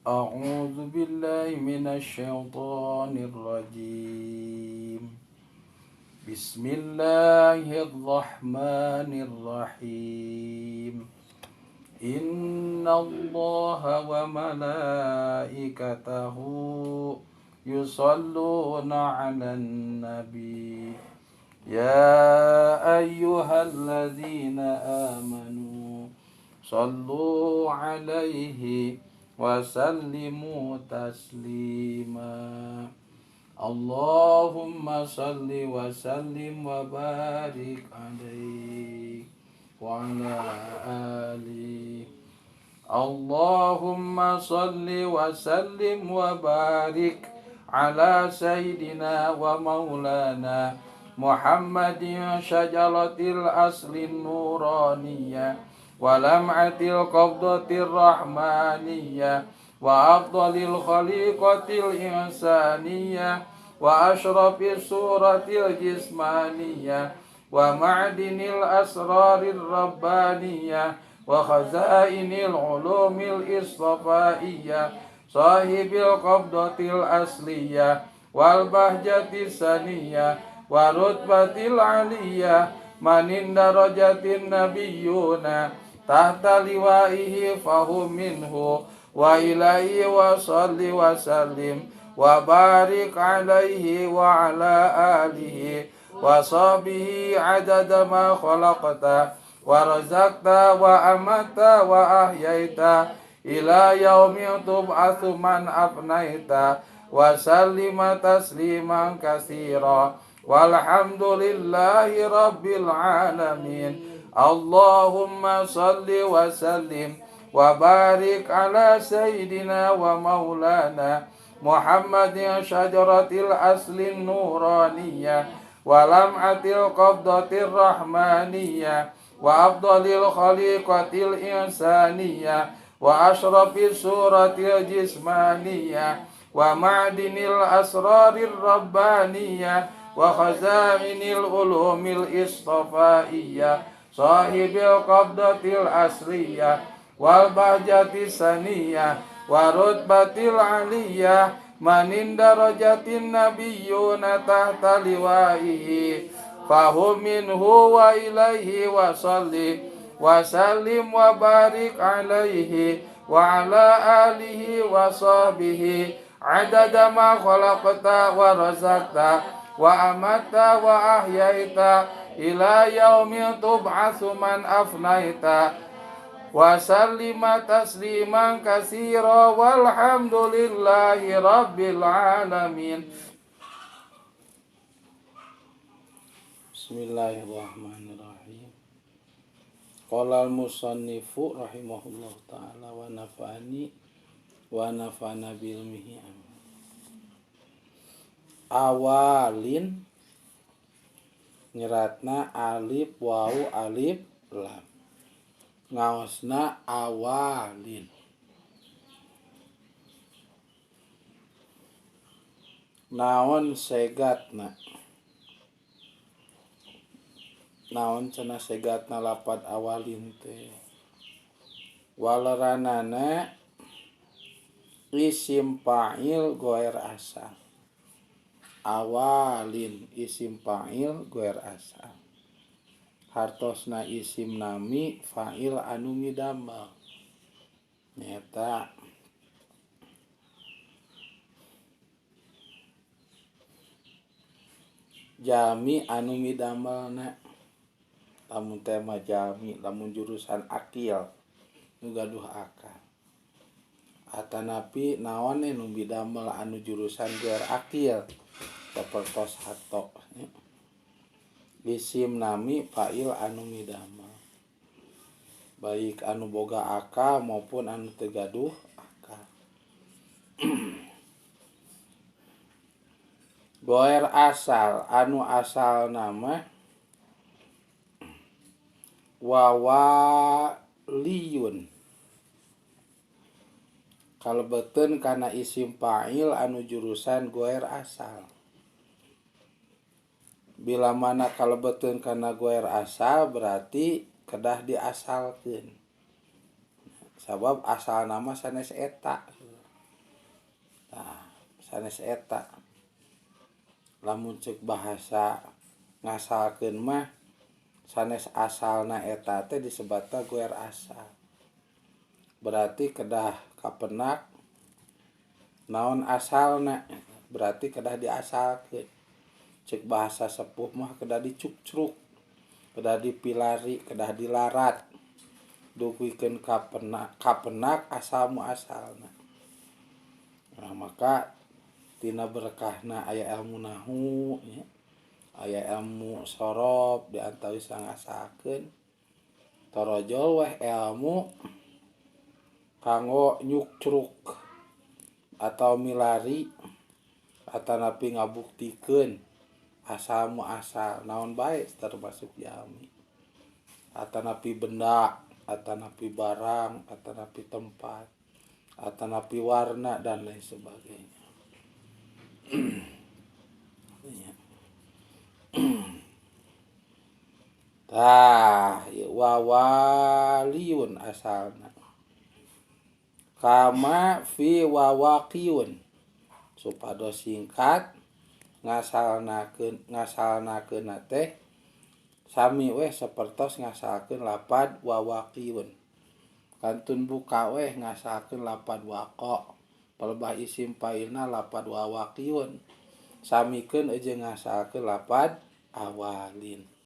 أعوذ بالله من الشيطان الرجيم. بسم الله الرحمن الرحيم. إن الله وملائكته يصلون على النبي يا أيها الذين آمنوا صلوا عليه وسلموا تسليما. اللهم صل وسلم وبارك عليه وعلى آله. اللهم صل وسلم وبارك على سيدنا ومولانا محمد شجرة الأصل النورانية ولمعة القبضة الرحمانية وأفضل الخليقة الإنسانية وأشرف الصورة الجسمانية ومعدن الأسرار الربانية وخزائن العلوم الإصطفائية صاحب القبضة الأصلية والبهجة السنية ورتبة العلية من درجة النبيون تحت لوائه فهم منه وإليه وصل وسلم وبارك عليه وعلى آله وصحبه عدد ما خلقت ورزقت وأمت وأحييت إلى يوم تبعث من أفنيت وسلم تسليما كثيرا والحمد لله رب العالمين. اللهم صل وسلم وبارك على سيدنا ومولانا محمد شجرة الأصل النورانية ولمعة القبضة الرحمانية وأفضل الخليقة الإنسانية وأشرف الصورة الجسمانية ومعدن الأسرار الربانية وخزائن العلوم الإصطفائية صاحب القبضة الأصلية والبهجة السنية ورتبة العلية من درجة النبيون تحت لوائه فهم منه وإليه وصل وسلم وبارك عليه وعلى آله وصحبه عدد ما خلقت ورزقت وأمت وأحييت إلى يوم تبعث من أفنيت وسلم تسليما كثيرا والحمد لله رب العالمين. Bismillahirrahmanirrahim. Qala al-musannifu rahimahullahu ta'ala wa nafa'ani wa nafa'ana bi ilmihi amin. Awalin nyeratna alif wawu alif lam. Ngaosna awalin. Naon segatna? Naon cenah segatna lapad awalin teh? Waleranana isim fa'il goer asal. Awalin isim fa'il goer asal. Hartosna isim nami fa'il anu midamel. Nyata jami anu midamelna. Lamun tema jami, lamun jurusan akil nu gaduh akal. Atanapi naon nu midamel anu jurusan goer akil sapertos hato. Isim nami fa'il anu midamel. Baik anu boga akal maupun anu teu gaduh akal. Goer asal anu asal nama wawaliyun. Kalebeteun kana isim fa'il anu jurusan goer asal. Bila mana kalebeteun kana goer asal berarti kedah diasalkeun. Sabab asal nama sanes eta. Sanes eta. Lamun ceuk bahasa ngasalkeun mah sanes asalna eta teh disebatna goer asal. Berarti kedah kapenak naon asalna, berarti kedah diasalkeun. Ceuk bahasa sepuh mah kedah dicukcruk, kedah dipilari, kedah dilarat. Dugikeun kapenak, kapenak asal muasalna. Nah, maka tina berkahna aya ilmu nahu nya, aya ilmu sorof di antawis ngasalkeun torojol weh ilmu kanggo nyukcruk atau milari atanapi ngabuktikeun asal muasal naon bae termasuk jalmi atanapi benda atanapi barang atanapi tempat atanapi warna dan lain sebagainya. Tah wawaliun asalna kama fi wawaqiyun supados singkat ngasalnakeun ngasalnakeun teh sami weh sapertos ngasalkeun lapad wawaqiyun. Kantun buka weh ngasalkeun lapad waqa palebah isim fa'ilna lapad wawaqiyun samikeun jeung ngasalkeun lapad awalin.